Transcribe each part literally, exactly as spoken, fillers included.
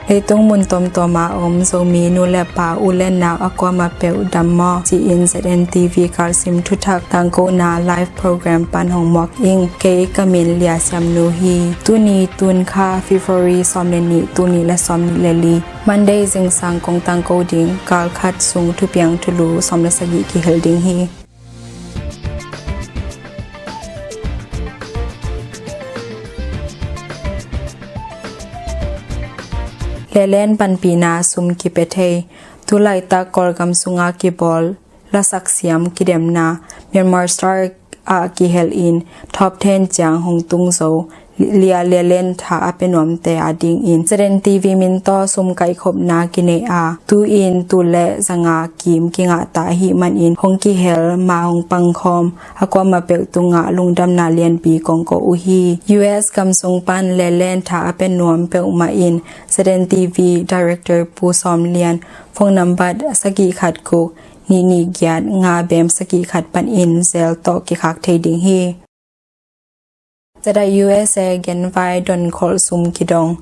Leitung mun tuamtuam a om Zomi nu le pa u le nau a kuamah peuh dam maw ci-in Z N T V Kalsim thuthak tangkona live program pan hong muak ing. Kei ka min Lia Siam Nu hi. Tuni tun kha February sawm le nih, tul nih le sawm nih le li, Monday zingsang kong tangko ding. Kal khat sung thupiang thulu sawm le sagih kihel ding hi. Lelen panpihna sum kipia thei. Tulaitak Kawlgam sunga kibawl lasak siam kidemna Myanmar Star ah kihel in top ten ciang hong tung zo Lia Lelen tha a pia nuamte adingin Z N T V min tawh sum kaihkhopna kinei a, tu-in tul le zanga kim kingah ta ahih manin hong kihel ma hong pangkhawm a kuamah peuh tungah lungdamna lianpi kong ko uh hi. U S gam sung pan Lelen tha a pia nuam peuhmah in Z N T V Director Pu Sawm Lian phone number sagih khat guk nih nih giat nga bem sagih khat panin Zelle tawh kikhak thei ding hi. Z I U S A genvai donkholh sum kidong.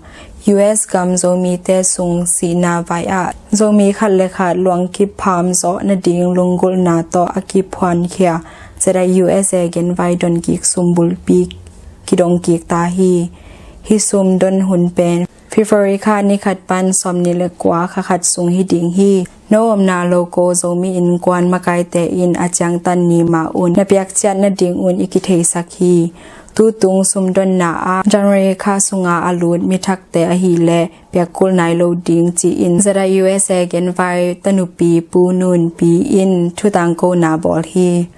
U S gam Zomite sung sihna vai ah Zomi khat le khat luangkip pham zawh nading lunggulhna tawh a kiphuankhia Z I U S A genvai donkik sum bulpi kidong kik ta hi. Hih sum don hun pen February kha ni khat pan sawm nih le kua kha khat sung hi ding hi. No omna lo ko Zomi Innkuan makaite in a ciangtan ni ma un na piak ciat nadingun i kitheisak hi. Tutung sumdonna ah January kha sunga a lut mithakte ahileh piak kul nai lo ding ci-in Z I U S A genvai tanupi Pu Nun Pi in thutangkona bawl hi.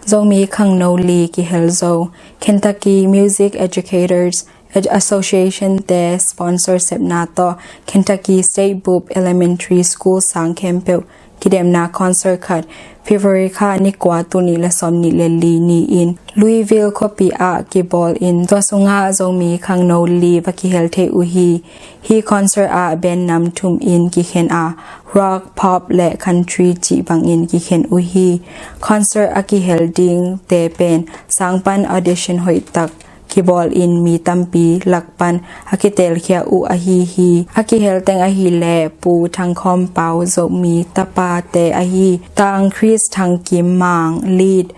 Zomi khangno li kihel zo. Kentucky Music Educators Ed-, Association te sponsorship na tawh Kentucky State Bup Elementary School sang khempeuh kidemna concert khat February kha ni kua tul nih le sawm nih le li ni-in Louisville khuapi ah kibawl in tua sungah Zomi khangno li va kihel thei uh hi. Hi concert ah band nam thum in kikhen a, rock, pop le country cih bangin kikhen uh hi. Concert a kihel dingte pen sangpan audition hoihtak kibawl in mi tampi lak pan a kitelkhia uh ahi hi. A kihel teng ahileh Pu Thang Khawm Pau Zomi tapate ahi Tang Chris Thang Kim Mang lead,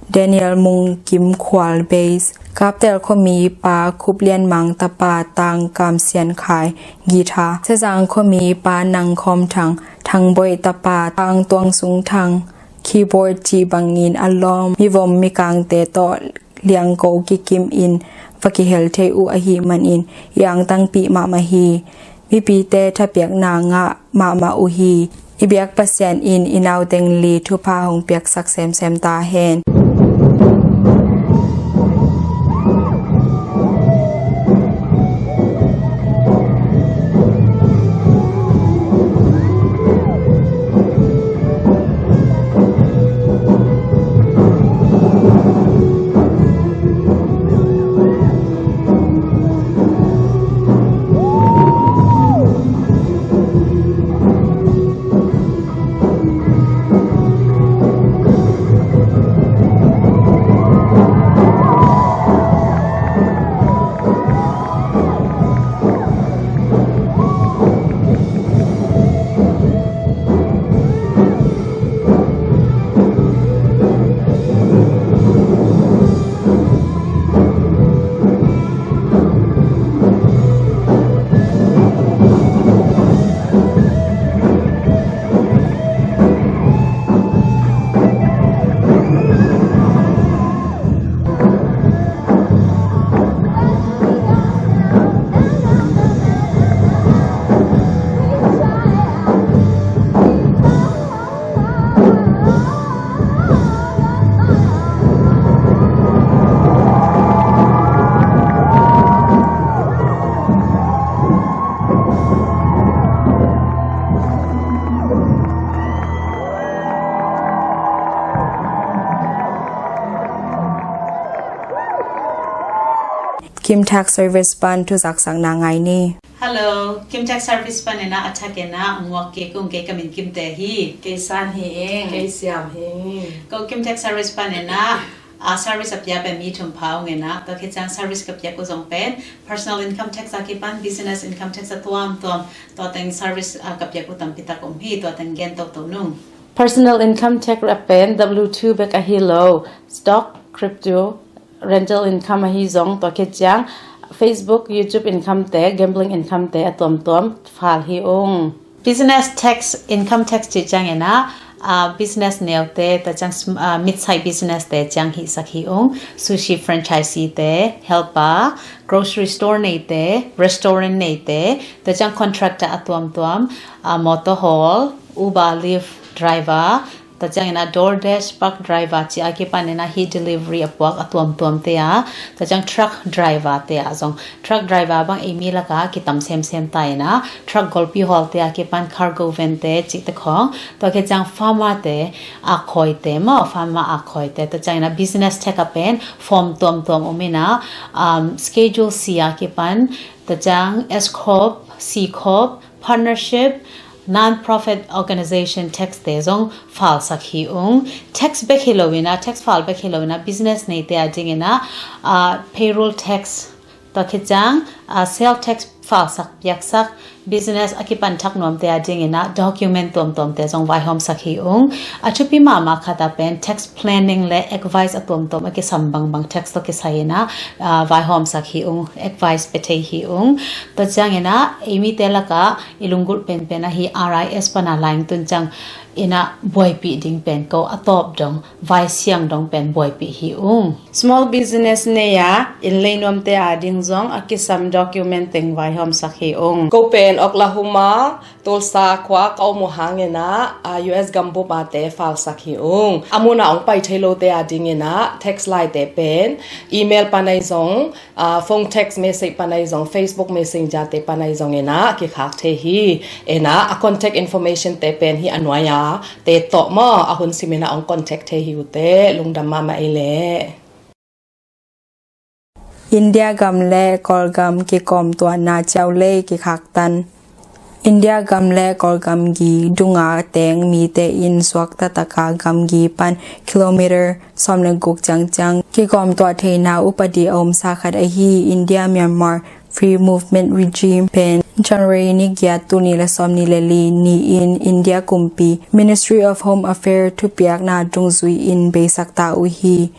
Daniel Mung Kim Khual bass, Kaptel khuami Pa Khup Lian Mang tapa Tang Kam Sian Khai guitar, Sezang khuami Pa Nang Khawm Thang, Thang Boih tapa Tang Tuang Sung Thang keyboard cih bangin a lawm mivom mikangte tawh liangko kikim in va kihel thei uh ahih manin i angtangpih mahmah hi. Mipite thapiakna ngah mahmah uh hi. I biak Pasian in i nauteng li thupha hong piaksak semsem ta hen. Kim Tech Service pan thuzaksakna ngai ni. Hello, Kim Tech Service pan ena a thak ena nguak kei kung kei ka min Kim Te hi. Kei San hi ing. Kei Siam hi ing. Ko Kim Tech Service pan ena A service a pia pen mi thum pha ung ina, tua khit ciang service ka piak uh zong pen personal income tax a kipan business income tax a tuamtuam, tua teng service a ka piak uh tampi tak om hi, tua teng gen toto nung. Personal income tax a pen W two bek ahi lo, stock, crypto, rental income ahi zong, tua khit ciang Facebook, YouTube income te, gambling income te a tuamtuam fal hi ung. Business tax, income tax cih ciang ina, ah, business neute, tua ciang sm-, ah, mid-size business te ciang hihsak hi ung. Sushi franchisee te, helper, grocery store neite, restaurant neite, tua ciang contractor a tuamtuam, ah, motor haul, Uber, Lyft driver, tua ciang ina DoorDash, Pug driver cih a kipan ina hih delivery a puak a tuamtuam te a, tua ciang truck driver te a zong, truck driver bang ei mi laka kitam semsem ta ina, truck golpi hawl te a kipan cargo van te cih te khong, tua khit ciang farmer te, akhoi te maw, farmer akhoi te, tua ciang ina business tax a pen form tuamtuam om ina, um, Schedule C a kipan, tua ciang S corp, C corp, partnership, non-profit organization tax te zong falsak hi ung. Tax bek hi lo ina, tax fal bek hi lo ina, business neite a ding ina, ah, payroll tax, tua khit ciang, ah, sale tax falsak piaksak, business a kipan thak nuamte a ding ina document tuamtuam te zong vaihawmsak hi ung. A thupi mahmah khat a pen tax planning le advice a tuamtuam a kisam bangbang tax tawh kisai ina, ah, vaihawmsak hi ung, advice pe thei hi ung. Tua ciang ina ei mite laka i lunggulh penpen ahi R I S pana laing tun ciang ina buaipih ding pen ko a tawp dong, vaisiang dong pen buaipih hi ung. Small business nei a inn lei nuamte a ding zong a kisam document teng vaihawmsak hi ung. Ko pen Oklahoma, Tulsa khua ka om uh hang ina, a, U S gambup a te falsak hi ung. A mun a hong pai thei lote a ding ina, tax laite pen email panai zong, ah, phone text message panai zong, Facebook Messenger te panai zong ina kikhak thei hi. Ina a contact information te pen hi a nuai a te tawh maw, a hun sim ina hong contact thei hi uh te, lungdam mahmah ei leh. India gam le Kawlgam kikawmtuahna ciaulei kikhaktan. India gam le Kawlgam gi dunga teng mite in suakta taka gamgi pan kilometer sawm le guk ciangciang kikawmtuah theihna upadi a omsa khat ahi India Myanmar Free Movement Regime pen January ni giat, tul nih le sawm nih le li ni-in India kumpi Ministry of Home Affairs thupiakna dungzui-in beisak ta uh hi.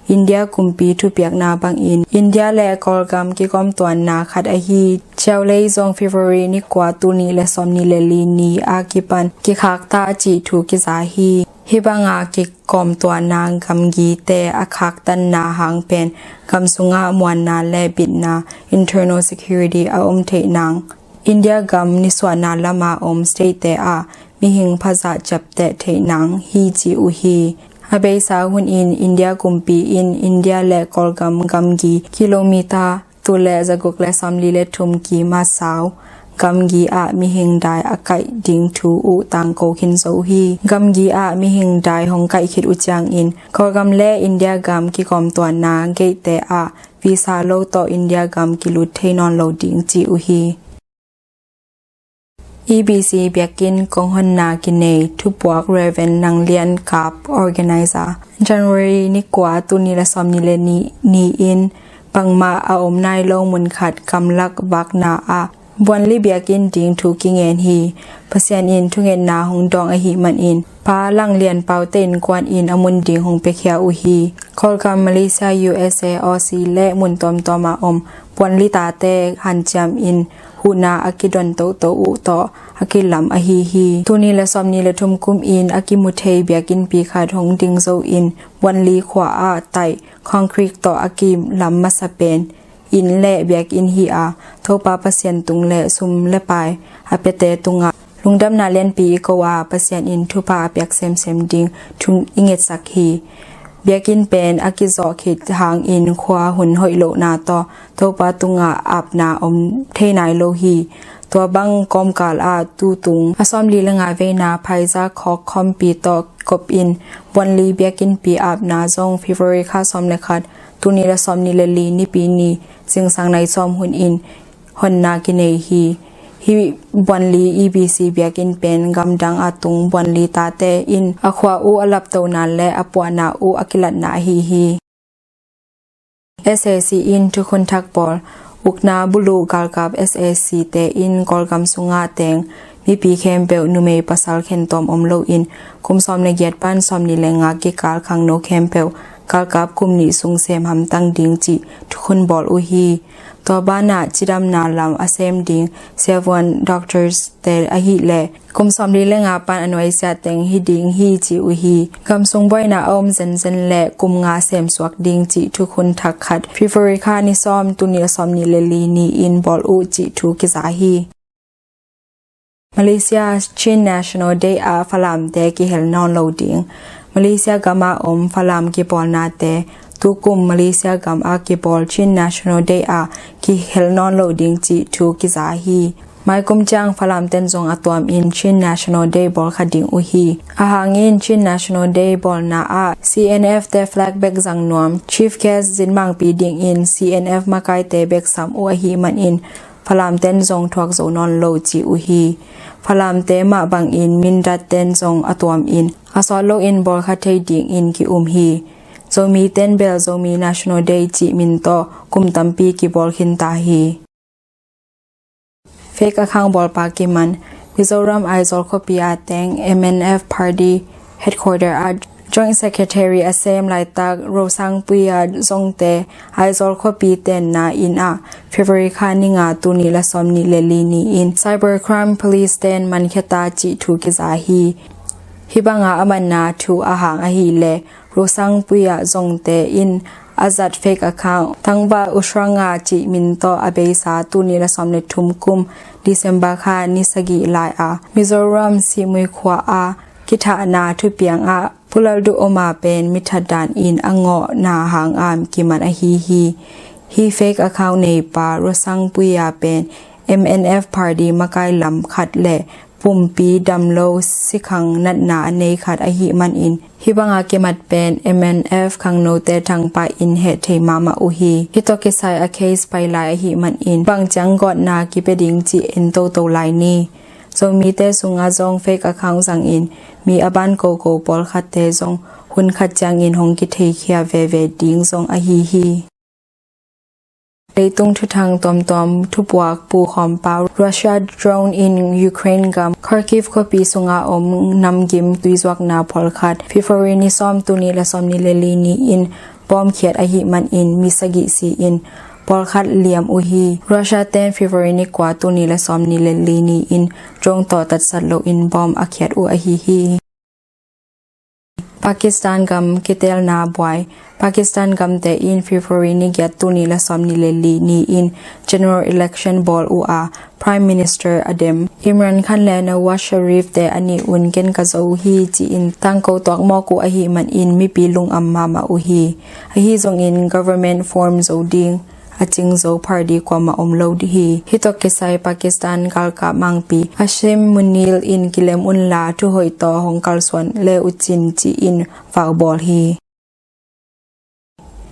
India kumpi thupiakna bangin India le Kawlgam kikawmtuahna khat ahi ciaulei zong February ni kua, tul nih le sawm nih le li ni a kipan kikhakta cih thu kiza hi. Hih banga kikawmtuahna gamgite a khaktanna hang pen gam sunga muanna le bitna, internal security, a om theih nang, India gam nisuahna lama om state te ah mihing phazah ciapteh theih nang hi ci uh hi. A beisa hunin India kumpi in India le Kawlgam gamgi kilometer tul le zaguk le sawmli le thum kim a sau gamgi ah mihing dai a kaih ding thu uh tangko khin zo hi. Gamgi ah mihing dai hong kaih khit uh ciangin Kawlgam le India gam kikawmtuahna gate te ah visa lo tawh India gam kilut thei nawn lo ding ci uh hi. E B C biakinn konghonna kinei thupuak Reverend Nang Lian Kap, organizer. January ni kua, tul nih le sawmnih le nih ni-in bangmah a om nai lo mun khat gamlak vakna ah buanli biakinn ding thu kingen hi. Pasian in thungetna hong dawng ahih manin Pa Lang Lian Pau te innkuan in a mun ding hong piakhia uh hi. Kawlgam, Malaysia, U S A, Aussie le mun tuamtuam a om buanli tate hanciam in huhna a kidon toto uh tawh a kilam ahi hi. Tul nih le sawmnih le thum kum in a kimu thei biakinnpi khat hong ding zo in buanli khua ah taih concrete tawh a kilam masa pen inn le biakinn hi a, Topa Pasian tung le sum le pai a piate tungah lungdamna lianpi i ko a, Pasian in thupha a piak semsem ding thu i ngetsak hi. Biakinn pen a kizawh khit hangin khua hun hoih lohna tawh Topa tungah apna om thei nai lo hi. Tua bang kawmkal ah tutung a sawmli le nga veina Phaizah khawk khawmpi tawh kop in buanli biakinnpi apna zong February kha sawm le khat, tul nih le sawmnih le li Nipi ni zingsang nai sawm hunin honna kinei hi. Hih buanli E B C biakinn pen gamdang a tung buanli tate in a khua uh a laptona le a puahna uh a kilatna ahi hi. S A C in thukhun thak bawl ukna buluh galkap S A C te in Kawlgam sungah teng mipi khempeuh numei pasal khentuam om loin kum sawm le giat pan sawm nih le nga kikal khangno khempeuh galkap kum nih sung sem hamtang ding cih thukhun bawl uh hi. Tua banah cidamna lam a sem ding siavuan doctors te ahih leh kum sawmli le nga pan a nuaisiah teng hi ding hi ci uh hi. Gam sung buaina a om zenzen le kum nga semsuak ding cih thukhun thak khat February kha ni sawm, tul nih le sawmnih le li ni-in bawl uh cih thu kiza hi. Malaysia Chin National Day ah Falamte kihel nawn lo ding. Malaysia gam ah om Falam kipawlnate tukum Malaysia gam ah kipawl Chin National Day ah kihel nawn lo ding cih thu kiza hi. Maikum ciang Falamten zong a tuamin Chin National Day bawl kha ding uh hi. Ahang in Chin National Day bawlna ah C N F te flag bek zang nuam, chief guest zinmangpi dingin C N F makaite bek sam uh ahih manin Falamten zong thuak zo nawn lo ci uh hi. Falamte mah bangin Mindatten zong a tuamin a sawt loin bawl kha thei dingin ki-um hi. Zomiten bel Zomi National Day cih min tawh kum tampi kibawl khin ta hi. Fake account bawlpa kiman. Mizoram Aizawl khuapi ah teng M N F party headquarter ah Joint Secretary a sem laitak Rosangpuia Zongte Aizawl khuapi tenna inn ah February kha ni nga, tul nih le sawmnih le li ni-in Cybercrime Police ten mankhia ta cih thu kiza hi. Hih banga a manna thu ahang ahih leh Rosangpuia Zongte in a zat fake account Tangval Ushranga cih min tawh a beisa tul nih le sawm le thum kum December kha ni sagih lai-a Mizoram Simui khua-a kithahna thupiang ah Pu Lalduhoma pen mithat danin a ngawhna hanga kiman ahi hi. Hih fake account neipa Rosangpuia pen M N F party makai lam khat le pumpi damlo sikhang natna a nei khat ahih manin hih banga kimat pen M N F khangnote thangpah in heh thei mahmah uh hi. Hih tawh kisai a case pai lai ahih manin bang ciang gawtna kipia ding cih en toto lai ni. Zomite sungah zong fake account zangin mi a ban koko pawlkhatte zong hun khat ciangin hong kitheikhia veve ding zong ahi hi. Leitung thuthang tuamtuam thupuak pukhawmpa Russia drone in Ukraine gam Kharkiv khuapi sunga om namgim tuizuakna pawlkhat February ni sawm, tul nih le sawmnih le li ni-in bawmkhiat ahih manin mi sagih si-in pawlkhat liam uh hi. Russia ten February ni kua, tul nih le sawmnih le li ni-in drone tawh tatsat loin bawm a khiat uh ahi hi. Pakistan gam kitelna buai. Pakistan gamte in February ni giat, tul nih le sawmnih le li ni-in general election bawl uh a, Prime Minister a dem Imran Khan le Nawaz Sharif te a nih un ken ka zo uh hi ci-in tangko tuak mawk uh ahih manin mipi lungam mahmah uh hi. Ahi zongin government form zo ding a cing zo party kuamah om lo hi. Hih tawh kisai Pakistan galkap mangpi Asim Munir in kilem unla thuhoih tawh hong kalsuan le uh cin ci-in vak bawl hi.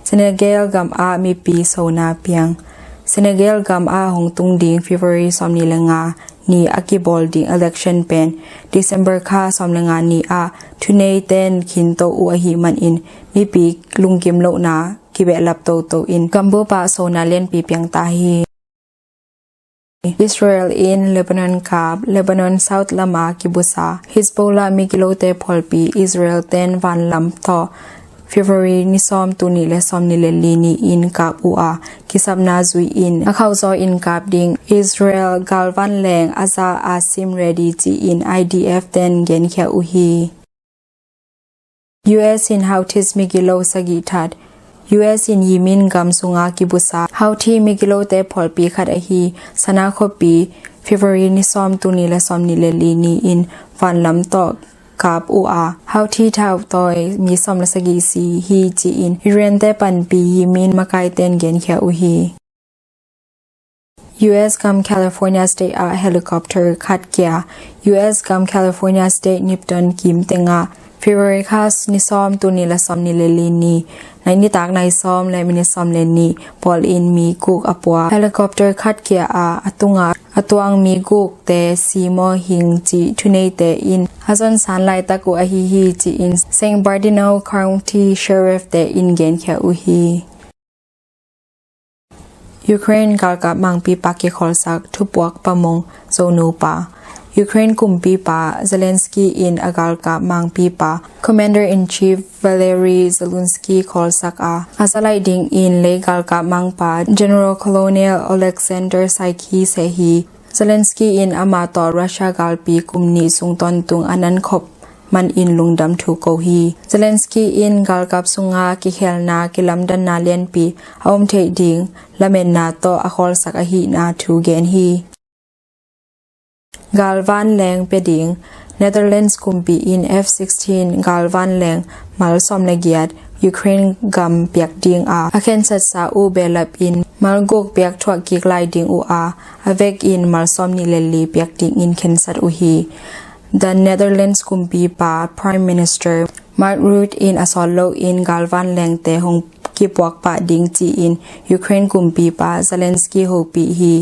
Senegal gam ah mipi sona piang. Senegal gam ah hong tung ding February sawmnih le nga ni a kibawl ding election pen December kha sawm le nga ni ah thuneiten khinto uh ahih manin mipi lungkim lohna kibehlap toto in gambup ah sona lianpi piang ta hi. Israel in Lebanon kap. Lebanon South lama kibusa Hezbollah migilote phualpi Israel ten vanlam tawh February ni sawm, tul nih le sawmnih le li ni-in kap uh a, kisapna zui-in a khauzaw in kap ding Israel galvanleng a za a sim ready ci-in I D F ten genkhia uh hi. U S in Houthis migilo sagih that. U S in Yemen gam sunga kibusa Houthi migilote phualpi khat ahi Sanaa khuapi February ni sawm, tul nih le sawmnih le li ni-in vanlam tawh kap uh a, Houthi thautawi mi sawm le sagih si hi ci-in Iran te panpi Yemen makaiten genkhia uh hi. U S gam California State ah helicopter khat kia. U S gam California State Nipton kim tengah February kha ni sawm, tul nih le sawmnih le li ni, nai nitak nai sawm le minit sawm le nih pawlin mi guk a pua. Helicopter khat kia a, a tunga a tuang mi gukte si maw hing cih thuneite in a zonsan laitak uh ahi hi ci-in Saint Bernardino County Sheriff te in genkhia uh hi. Ukraine galkap mangpipa kikholsak thupuak pamong Zo nupa. Ukraine kumpipa Zelensky in a galkap mangpipa Commander-in-Chief Valery Zaluzhnyi kholsak a, a za laih dingin lei galkap mangpa General Colonel Oleksandr Syrskyi seh hi. Zelensky in ama tawh Russia galpi kum nih sung tawntung a nankhop manin lungdam thu ko hi. Zelensky in galkap sunga kikhelna kilamdanna lianpi a om theih ding lametna tawh a kholsak ahihna thu gen hi. Galvanleng pia ding. Netherlands kumpi in F sixteen galvanleng mal sawm le giat Ukraine gam piak ding a, a khensatsa uh behlap in mal guk piak thuah kik lai ding uh a, a vekin mal sawm nih le li piak dingin khensat uh hi. The Netherlands kumpipa Prime Minister Mark Rutte in a sawt loin galvanlengte hong kipuak pah ding ci-in Ukraine kumpipa Zelensky hopih hi.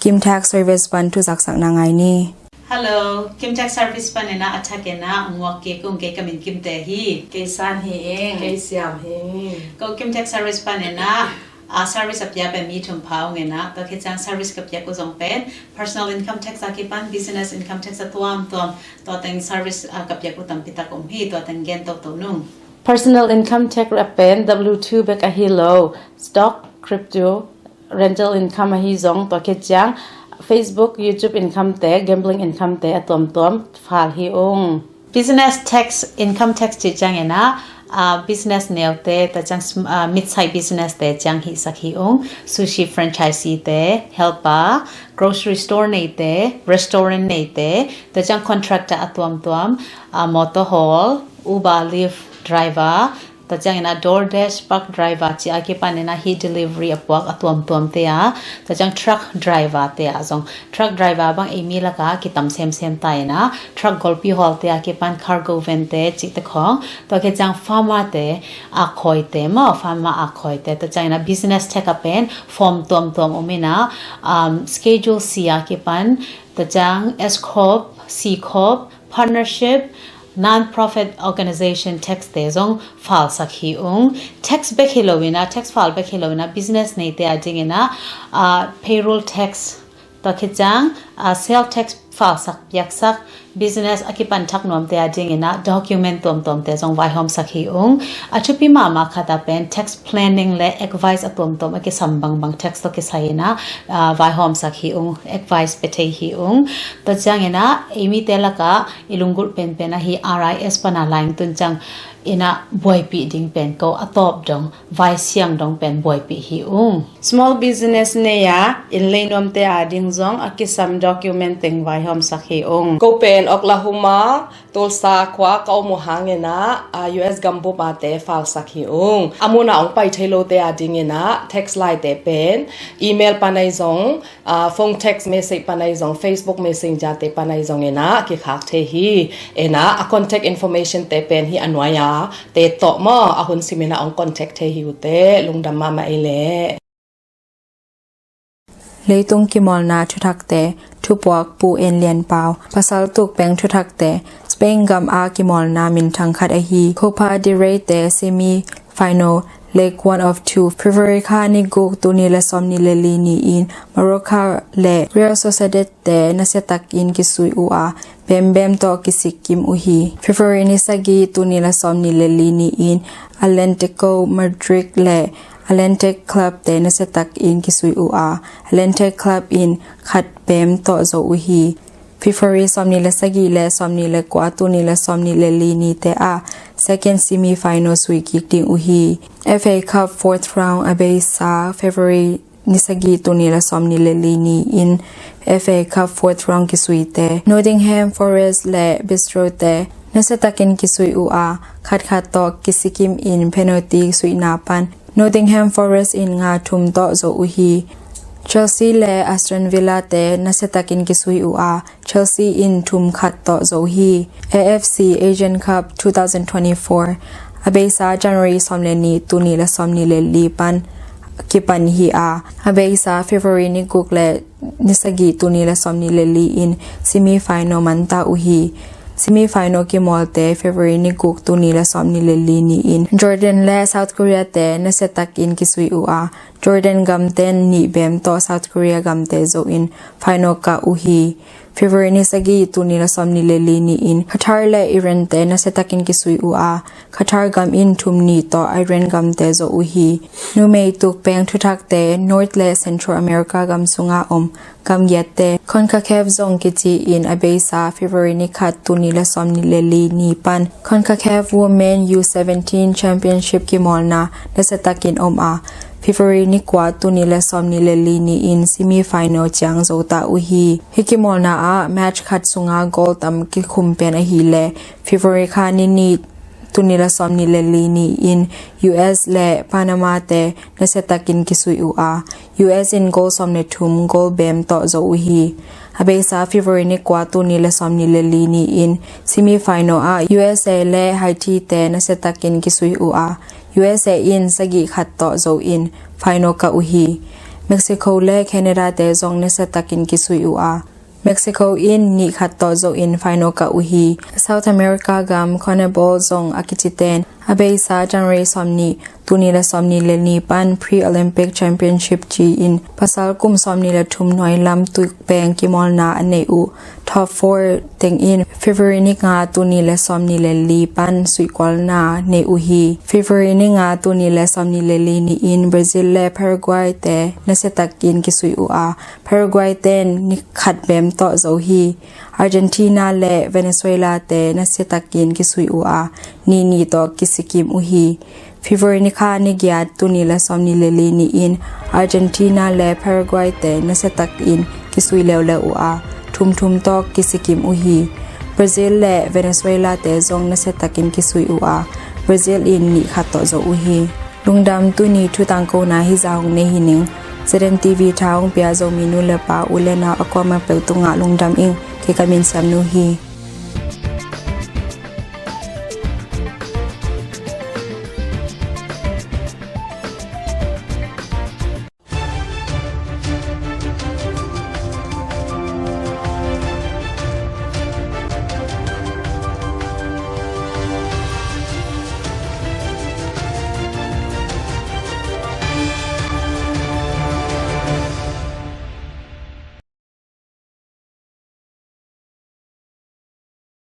Kim Tech Service pan thuzaksakna ngai ni. Hello, Kim Tech Service pan ena a thak ena nguak ke kung ke kamin Kim te hi. Kei San hi ing. Kei Siam hi ing. Ko Kim Tech Service pan ena a service a pia pen mi thum pha ung ena, tua khit ciang service ka piak uh zong pen personal income tax a kipan, business income tax a tuamtuam, tua teng service a ka piak uh tampi tak om hi, tua teng gen toto nung. Personal income tax a pen W two bek ahi lo, stock, crypto, rental income ahi zong, tua khit ciang Facebook, YouTube income te, gambling income te a tuamtuam fal hi ung. Business tax, income tax cih ciang ena, ah, business neute, tua ciang sm-, ah, mid-size business te ciang hihsak hi ung, sushi franchisee te, helper, grocery store neite, restaurant neite, tua ciang contractor a tuamtuam, ah, motor haul, Uber, Lyft driver, tua ciang ena DoorDash, Pug driver, ci a kipan ena hih delivery a puak a tuamtuam te a, tua ciang truck driver te a zong, truck driver bang ei mi laka kitam semsem ta ena, truck golpi hawl te a kipan cargo van te cih te khong, tua khit ciang farmer te a khawi te maw, farmer a khawi te, tua ciang ena business tax a pen form tuamtuam om ena, um, Schedule C a kipan, tua ciang S corp, C corp, partnership, non-profit organization tax te zong falsak hi ung. Tax bek hi lo ina, tax fal bek hi lo ina, business neite a ding ina, ah, payroll tax, tua khit ciang, ah, sale tax falsak piaksak, business a kipan thak nuamte a ding ina, document tuamtuamte zong vaihawmsak hi ung. A thupi mahmah khat a pen tax planning le advice a tuamtuam a kisam bangbang tax tawh kisai ina, ah, vaihawmsak hi ung, advice pe thei hi ung. Tua ciang ina, ei mite laka i lunggulh penpen ahi R I S pana laing tun ciang ina buaipih ding pen ko a tawp dong, vaisiang dong pen buaipih hi ung. Small business nei a, inn lei nuamte a ding zong a kisam document teng vaihawmsak hi ung. Ko pen Oklahoma, Tulsa khua ka om uh hang ina, ah, U S gambup a te falsak hi ung. A mun a ong pai thei lote a ding ina, tax laite pen, email panai zong, ah, phone text message panai zong, Facebook Messenger te panai zong ina, kikhak thei hi. Ina, a contact information te pen hi a nuai a, te tawh maw, a hun sim ina ong contact thei hi uh te, lungdam mahmah ei leh. Leitung kimawlna thuthakte, thupuak Pu En Lian Pau, pasal tukpeng thuthakte, Spain gam a kimawlna minthang khat ahi, Copa del Rey te semi final leg one of two, February kha ni guk tul nih le sawm nih le li ni-in Mallorca le Real Sociedad te nasiatakin kisui uh a, bembem tawh kisikim uh hi. February ni sagih tul nih le sawm nih le li ni-in Atlético Madrid le Athletic Club te nasiatakin kisui uh a, Athletic Club in khat bem tawh zo uh hi. February sawm nih le sagih le sawm nih le kua tul nih le sawm nih le li nite a, second semi final sui kik ding uh hi. F A Cup fourth round a beisa February ni sagih tul nih le sawm nih le li ni-in F A Cup fourth round kisuite, Nottingham Forest le Bistro te nasiatakin kisui uh a, khatkhat tawh kisikim in penalty suihna pan Nottingham Forest in nga thum tawh zo uh hi. Chelsea le Aston Villa te nasiatakin kisui uh a, Chelsea in thum khat tawh zo hi. A F C Asian Cup two thousand twenty-four a beisa January sawm le nih tul nih le sawm nih le li pan kipan hi a, a beisa February ni guk le ni sagih tul nih le sawm nih le li in semi final man ta uh hi. Semi final kimawlte February ni guk, tul nih le sawmnih le li ni-in Jordan le South Korea te nasiatakin kisui uh a, Jordan gamten nih bem tawh South Korea gamte zohin final kah uh hi. February ni sagih, tul nih le sawmnih le li ni-in Qatar le Iran te nasiatakin kisui uh a, Qatar gam in thum nih tawh Iran gamte zoh uh hi. Numei tukpeng thuthakte North le Central America gam sunga om gam giatte CONCACAF zong kici-in a beisa February ni khat, tul nih le sawmnih le li ni pan CONCACAF Women U seventeen Championship kimawlna nasiatakin om a, February ni kua, tul nih le sawmnih le li ni-in semi final ciang zo ta uh hi. Hih kimawlna ah match khat sunga goal tam kikhum pen ahileh February kha ni nih, tul nih le sawmnih le li ni-in U S le Panama te nasiatakin kisui uh a, U S in goal sawm le thum goal bem tawh zoh uh hi. A beisa February ni kua, tul nih le sawmnih le li ni-in semi final ah U S A le Haiti te nasiatakin kisui uh a, U S A in sagih khat tawh zohin final kah uh hi. Mexico le Canada te zong nasiatakin kisui uh a, Mexico in nih khat tawh zohin final kah uh hi. South America gam CONMEBOL zong a kiciten a beisa January sawmnih, tul nih le sawmnih le li pan Pre-Olympic Championship ci-in pasal kum sawmnih le thum nuailam tukpeng kimawlna a neih uh top four teng in February ni nga, tul nih le sawmnih le li pan suihkualna neih uh hi. February ni nga, tul nih le sawmnih le li ni-in Brazil le Paraguay te nasiatakin kisui uh a, Paraguay ten nih khat bem tawh zo hi. Argentina le Venezuela te nasiatakin kisui uh a, nih nih tawh kisikim uh hi. February ni kha ni giat, tul nih le sawmnih le li ni-in Argentina le Paraguay te nasiatakin kisui leuleu uh a, thum thum tawh kisikim uh hi. Brazil le Venezuela te zong nasiatakin kisui uh a, Brazil in nih khat tawh zoh uh hi. Lungdam, tuni thu tangkona hih zah hong nei hi ning. Z N T V tha hong pia Zomi nu le pa, u le nau a kuamah peuh tungah lungdam ing. Kei ka min Siam Nu hi.